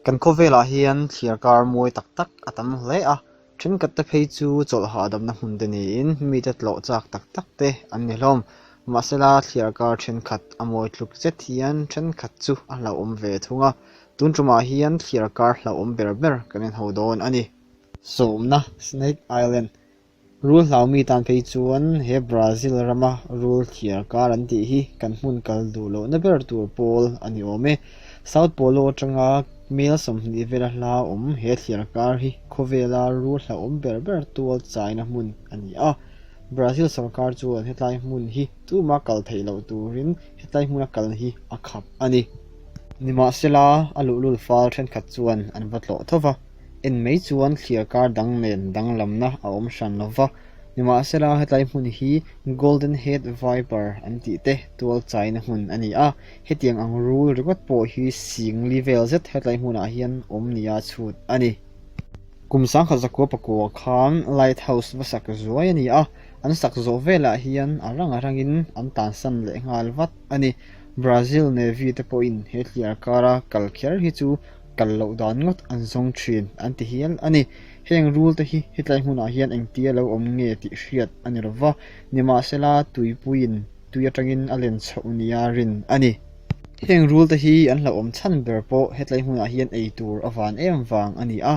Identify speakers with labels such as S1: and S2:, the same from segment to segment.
S1: Kan khawvelah hian thliar kar mawi tak tak a tam hle a, thenkhat te phei chu chawlh hahdamna hmun te niin mite tlawh chak tak tak te an ni hlawm. Mahsela thliar kar thenkhat a mawi tluk zet hian thenkhat chu a hlauhawm ve thung a, tun tumah hian thliar kar hlauhawm ber ber kan inho dawn a ni. Sawmna, Snake Island, Rul hlaumi tan phei chuan he Brazil rama rul thliar kar an tih hi kan hmun kal duh lohna ber tur pawl a ni awm e. South Polo atanga mel 20 vela hla awm he thliar kar hi khawvela rul hlauhawm ber ber tual chaina hmun a ni a. Brazil sorkar chuan hetlai hmun hi tuma kal theih loh turin hetlai hmuna kal hi a khap a ni. Nimahsela, a luhlul fal thenkhat chuan an va tlawh tho va. En mai chuan thliar kar dang nen danglamna a awm hran lo va, nimahsela hetlai hmun hi Golden Head Viper an tih te tual chaina hmun a ni a, hetiang ang rul ringawt pawh hi sing li vel zet hetlai hmunah hian awm nia chhut a ni. Kum 1909 khan Lighthouse va sak zuai a ni a, an sak zawh velah hian a rang a rangin an tansan leh nghal vat a ni. Brazil Navy te pawhin he thliar kara kal kher hi chu kal loh dan ngawt an zawng thin an ti hial a ni. Heng rul te hi hetlai hmunah hian engtia lo awm nge tih hriat a ni lova, nimahsela tuipuiin tui atangin a len chhoh nia rin a ni. Heng rul te hi an hlauhawm chhan ber pawh hetlai hmunah hian ei tur a van em vang a ni a,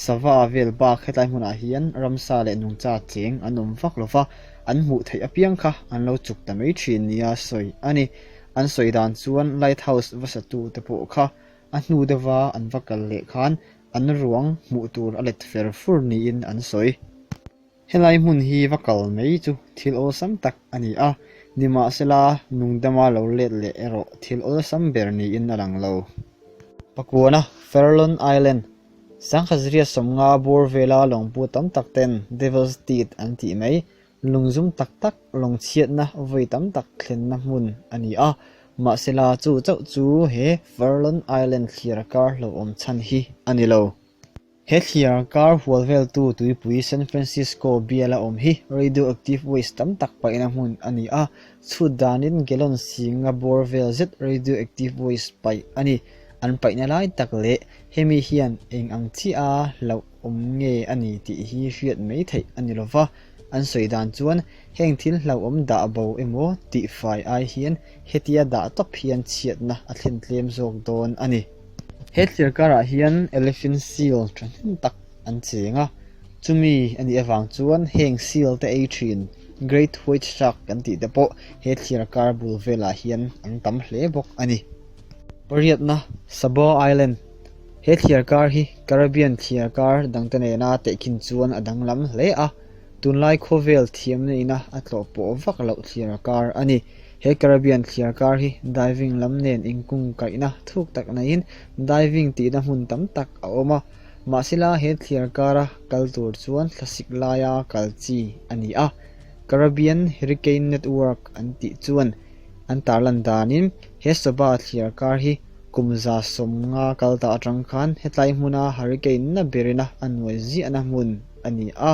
S1: sava vel bak hetlai hmunah hian ramsa leh nungcha cheng an awm vak lova, an hmuh theih apiang kha an lo chuk ta mai thin nia sawi a ni. An sawi dan chuan lighthouse va satu te pawh kha A hnu deuha an va kal leh khan an ruang hmuh tur a let fer fur niin an sawi. Helai hmun hi va kal mai chu thil awlsam tak a ni a, nimahsela nungdama lo let leh erawh thil awlsam ber niin a lang lo. Pakuana, Farallon Island, 1950 bawr vela lawngpu tam tak ten Devil's Teeth an tih mai Lungzum tak tak lawngchhiatna vawi tam tak thlenna hmun a ni a, mahsela chu chauh chu he Farallon Island thliar kar hlauhawm chhan hi a ni lo. He thliar kar hual veltu tuipui San Francisco biala awm hi radioactive waste tam tak paihna hmun a ni a, chhut danin gallon singa bawr vel zet radioactive waste paih a ni. An paihna lai tak leh hemi hian eng ang chiah a hlauh awm nge a ni tih hi hriat mai theih a ni lova, an sawi dan chuan heng thil hlauhawm dah bo emaw tih fai ai hian hetia dah tawp hian chhiatna a thlen tlem zawk dawn a ni. He thlir karah hian elephant seal thahnem tak an cheng a, chumi a nih avang chuan heng seal te ei thin great white shark kan tih te pawh he thlir kar bul velah hian an tam hle bawk a ni. Pariatna, Saba Island He thliar kar hi Caribbean thliar kar dangte nena tehkhin chuan a danglam hle a, tunlai khawvel thiamna ina a tlawh pawh vak loh thliar kar a ni. He Caribbean thliar kar hi diving lam nen inkungkaihna thuk tak neiin diving tihna hmun tam tak a awm a, mahsela he thliar kara kal tur chuan thlasik laia kal chi a ni a. Caribbean Hurricane Network an tih chuan an tarlan danin he Saba thliar kar hi Kum 150 kal ta atang khan hetlai hmuna hurricane na berina a nuai ziahna hmun a ni a,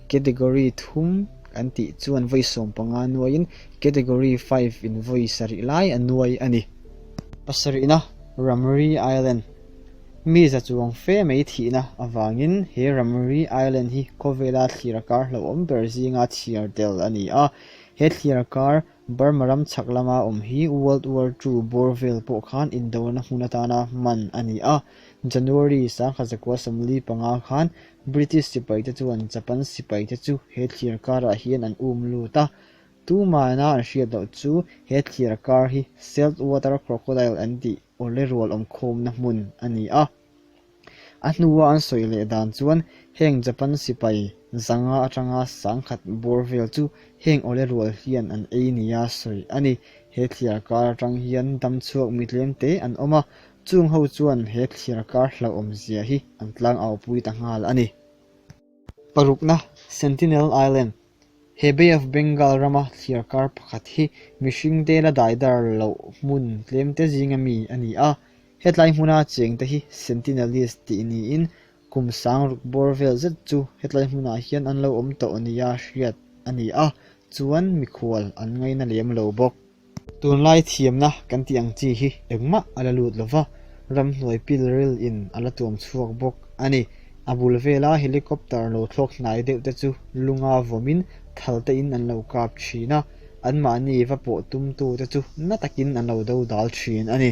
S1: Category thum an tih chuan vawi 15 nuaiin Category five in vawi sarih lai a nuai a ni. Pasarihna, Ramri Island Mi za chuang fe mai thihna avangin he Ramri Island hi khawvela thlir kar hlauhawm ber zinga chhiar tel a ni a, he thlir kar Burma ram chhak lama awm hi World War Two bawr vel pawh khan indona hmun atana hman a ni a. January 1945 khan British sipaite chuan Japan sipaite chu he thlir karah hian an um lut a. Tumahna an hriat loh chu he thlir kar hi Saltwater Crocodile an tih awle rual awmkhawmna hmun a ni a. A hnua an sawi leh dan chuan heng Japan sipai 500 atanga 1000 bawr vel chu heng awle rual hian an ei nia sawi a ni. He thliar kar atang hian dam chhuak mi tlem te an awm a, chung ho chuan he thliar kar hlauhawm zia hi an tlang au pui ta nghal a ni. Parukna, Sentinel Island, He Bay of Bengal rama thliar kar pakhat hi mihring te la dai dar loh hmun tlem te zinga mi a ni a. Hetlai hmuna cheng te hi Sentinelese tih niin kum sang ruk bawr vel zet chu hetlai hmunah hian an lo awm tawh nia hriat a ni a, chuan mikhual an ngaina lem lo bawk. Tunlai thiamna kan tih ang chi hi engmah a la lut lo va. ramhnuai pilril in a la tuam chhuak bawk a ni. A bul vela helicopter lo thlawk hnai deuh te chu lunga vawmin thal te in an lo kap thin a, anmahni va pawh tumtu te chu na takin an lo do dal thin a ni.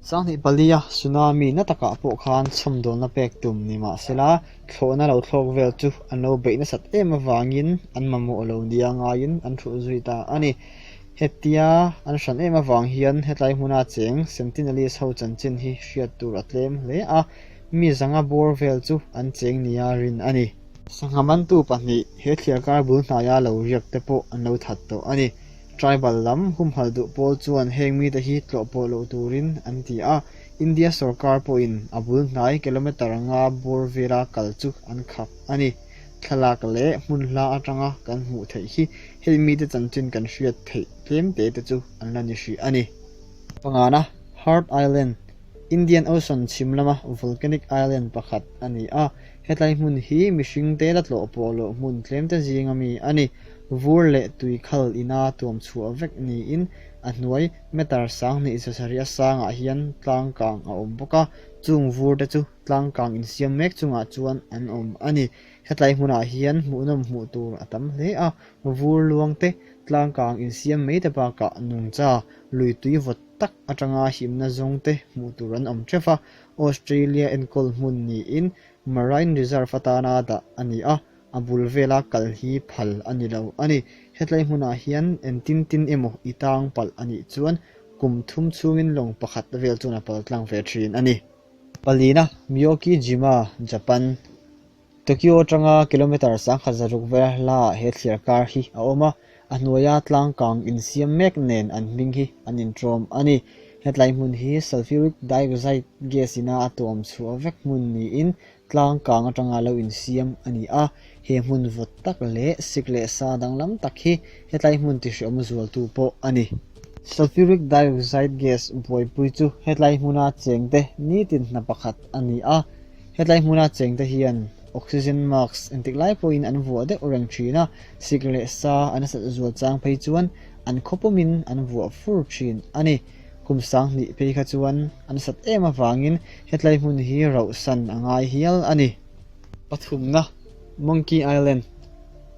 S1: Sanghnih palia tsunami na takah pawh khan chhawmdawlna pek tum ni mah sela, thlawhna lo thlawk vel chu an lo beih nasat em avangin an mamawh lo nia ngaiin an thulh zui ta a ni. Hetia an hran em avang hian hetlai hmuna cheng Sentinelese ho chanchin hi hriat tur a tlem hle a, mi zanga bawr vel chu an cheng nia rin a ni. Sangha mantu pahnih he thliarkar bul hnaia lo riak te pawh an lo that tawh a ni. Tribal lam humhalh duh pawl chuan heng mite hi tlawh pawh loh turin an ti a, India sorkar pawhin a bul hnai kilometre nga bawr vela kal chu an khap a ni. Thlalak leh hmun hla atanga kan hmuh theih hi hei mite chanchin kan hriat theih tlem te te chu an la ni hrih a ni. Pangana, Heart Island, Indian Ocean chhim lama volcanic island pakhat a ni a, Hetlai hmun hi mihringte la tlawh pawh loh hmun tlemte zinga mi a ni. Vur leh tui khal ina tuam chhuah vek niin a hnuai meter 2000 sarih a sangah hian tlang kang a awm bawk a, chung vur te chu tlang kang insiam mek chungah chuan an awm a ni. Hetlai hmunah hian hmuhnawm hmuh tur a tam hle a, vur luang te, tlang kang insiam mai te bakah nungcha, lui tui vawt tak atanga himna zawng te hmuh tur an awm teuh a, Australia enkawl hmun niin Marine Reserve atana dah a ni a, a bul vela kal hi phal a ni lo a ni. Hetlai hmunah hian engtin tin emaw i tang palh a nih chuan kum thum chhungin lawng pakhat vel chuan a pal tlang ve thin a ni. Palina, Miyokijima, Japan. Tokyo atanga kilometre 1006 vel hlaah he thliar kar hi a awm a, a hnuaia tlang kang insiam mek nen an hming hi an inṭawm a ni. Hetlai hmun hi sulfuric dioxide gas ina a tuam chhuah vek hmun niin tlang kang atanga lo insiam a ni a, he hmun vawt tak leh sik leh sa danglam tak hi hetlai hmun tihreawm zualtu pawh a ni. Sulfuric dioxide gas buaipui chu hetlai hmuna chengte nitin hna pakhat a ni a. Hetlai hmuna chengte hian oxygen mask engtik lai pawhin an vuah deuh reng thin a, sik leh sa an asat zual chang phei chuan an khawpawmin an vuah fur thin a ni. Kum 2000 phei kha chuan an asat em avangin hetlai hmun hi rauhsan a ngai hial a ni. Pathumna, Monkey Island,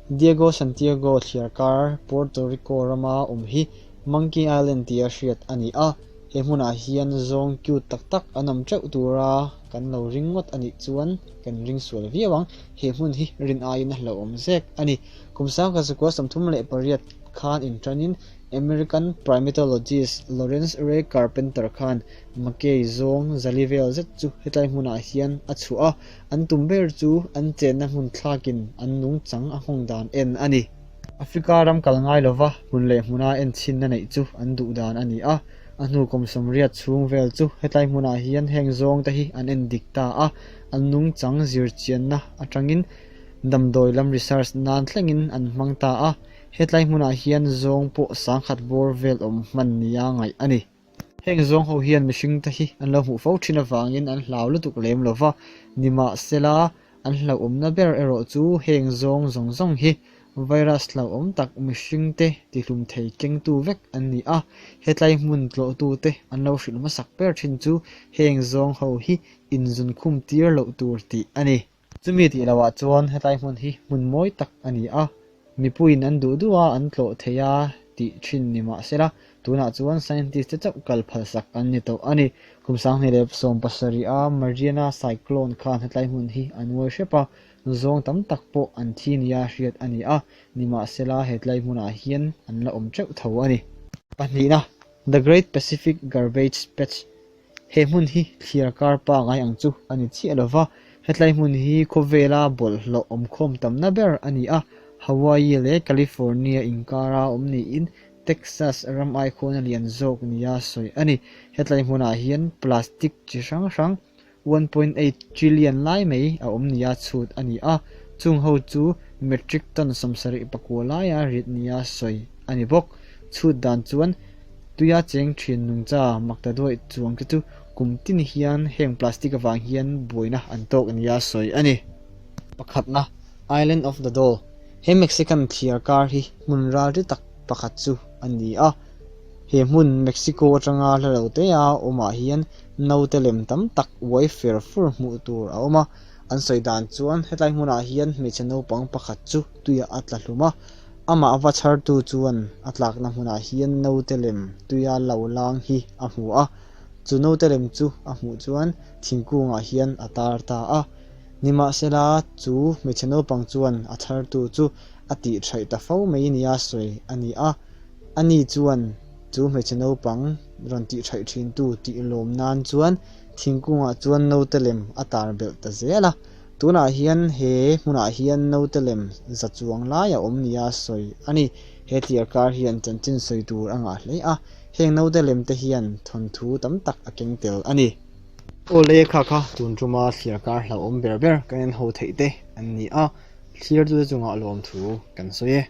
S1: Diego Santiago thliarkar Puerto Rico rama awm hi Monkey Island tia hriat a ni a. He hmunah hian zawng cute tak tak an awm teuh tura kan lo ring ngawt a nih chuan kan ring sual viau ang. He hmun hi rin aiin a hlauhawm zek a ni. Kum 1938 khan inṭanin American primatologist Lawrence Ray Carpenter khan Makei zawng zali vel zet chu hetlai hmunah hian a chhuah a, an tum ber chu an chenna hmun thlakin an nungchang a nghawng dan en a ni. Africa ram kal ngai lova hmun leh hmuna enchhinna neih chu an duh dan a ni a, a hnu kum 80 chhung vel chu hetlai hmunah hian heng zawng te hi an en dik ta a, an nungchang zirchianna atangin damdawi lam research nan thlengin an hmang ta a, hetlai hmunah hian zawng pawh 1000 bawr vel awm hman nia ngaih a ni. Heng zawng ho hian mihring te hi an lo hmuh fo thin avangin an hlau lutuk lem lo va, nimahsela an hlauhawmna ber erawh chu heng zawng zawng zawng hi virus hlauhawm tak mihring te tihlum thei kengtu vek an ni a, hetlai hmun tlawhtute an lo hrilh hmasak ber thin chu heng zawng ho hi inzunkhum tir loh tur tih a ni. Chumi tih lohah chuan hetlai hmun hi hmun mawi tak a ni a, mipuiin an duh duh a an tlawh thei a tih thin ni mah sela, tunah chuan scientist te chauh kal phalsak an ni tawh a ni. Kum 2017 a Mariana cyclone khan hetlai hmun hi an ngawi hrep a, zawng tam tak pawh an thi nia hriat a ni a, nimahsela hetlai hmunah hian an la awm teuh tho a ni. Pahnihna, The Great Pacific Garbage Patch He hmun hi thliar kar pangai ang chu a ni chiah lo va, hetlai hmun hi khawvela bawlhhlawh awmkhawm tamna ber a ni a, Hawaii leh California inkara awm niin Texas ram aikhawna lian zawk nia sawi a ni. Hetlai hmunah hian plastic chi hrang hrang 1.8 trillion lai mai a awm nia chhut a ni a, chung ho chu metric ton 74 laia rit nia sawi a ni bawk. Chhut dan chuan tuia cheng thin nungcha makta duaih chuang te chu kum tin hian heng plastic avang hian buaina an tawk nia sawi a ni. Pakhatna, Island of the Doll, He Mexican thliar kar hi hmun ral ri tak pakhat chu a ni a. He hmun Mexico atanga hla lo te a awmah hian naute lem tam tak uai fer fur hmuh tur a awm a. An sawi dan chuan hetlai hmunah hian hmeichhe naupang pakhat chu tuiah a tla hlum a, amah va chhartu chuan a tlakna hmunah hian naute lem tuia lo lang hi a hmu a. Chu naute lem chu a hmuh chuan thingkungah hian a tar ta a. Nimahsela chu hmeichhe naupang chuan a chhartu chu a tih thaih ta fo mai nia sawi a ni a. Ani chuan chu hmeichhe naupang rawn tih thaih thintu tih lawm nan chuan thingkungah chuan naute lem a tar belh ta zel a. Tunah hian he hmunah hian naute lem za chuang lai a awm nia sawi a ni. He tliarkar hian chanchin sawi tur a ngah hle a, heng naute lem te hian thawnthu tam tak a keng tel a ni. Aw le kha kha tun tuma thliarkar hlauhawm ber ber kan en ho theih te an ni a, thliartute chungah lawmthu kan sawi e.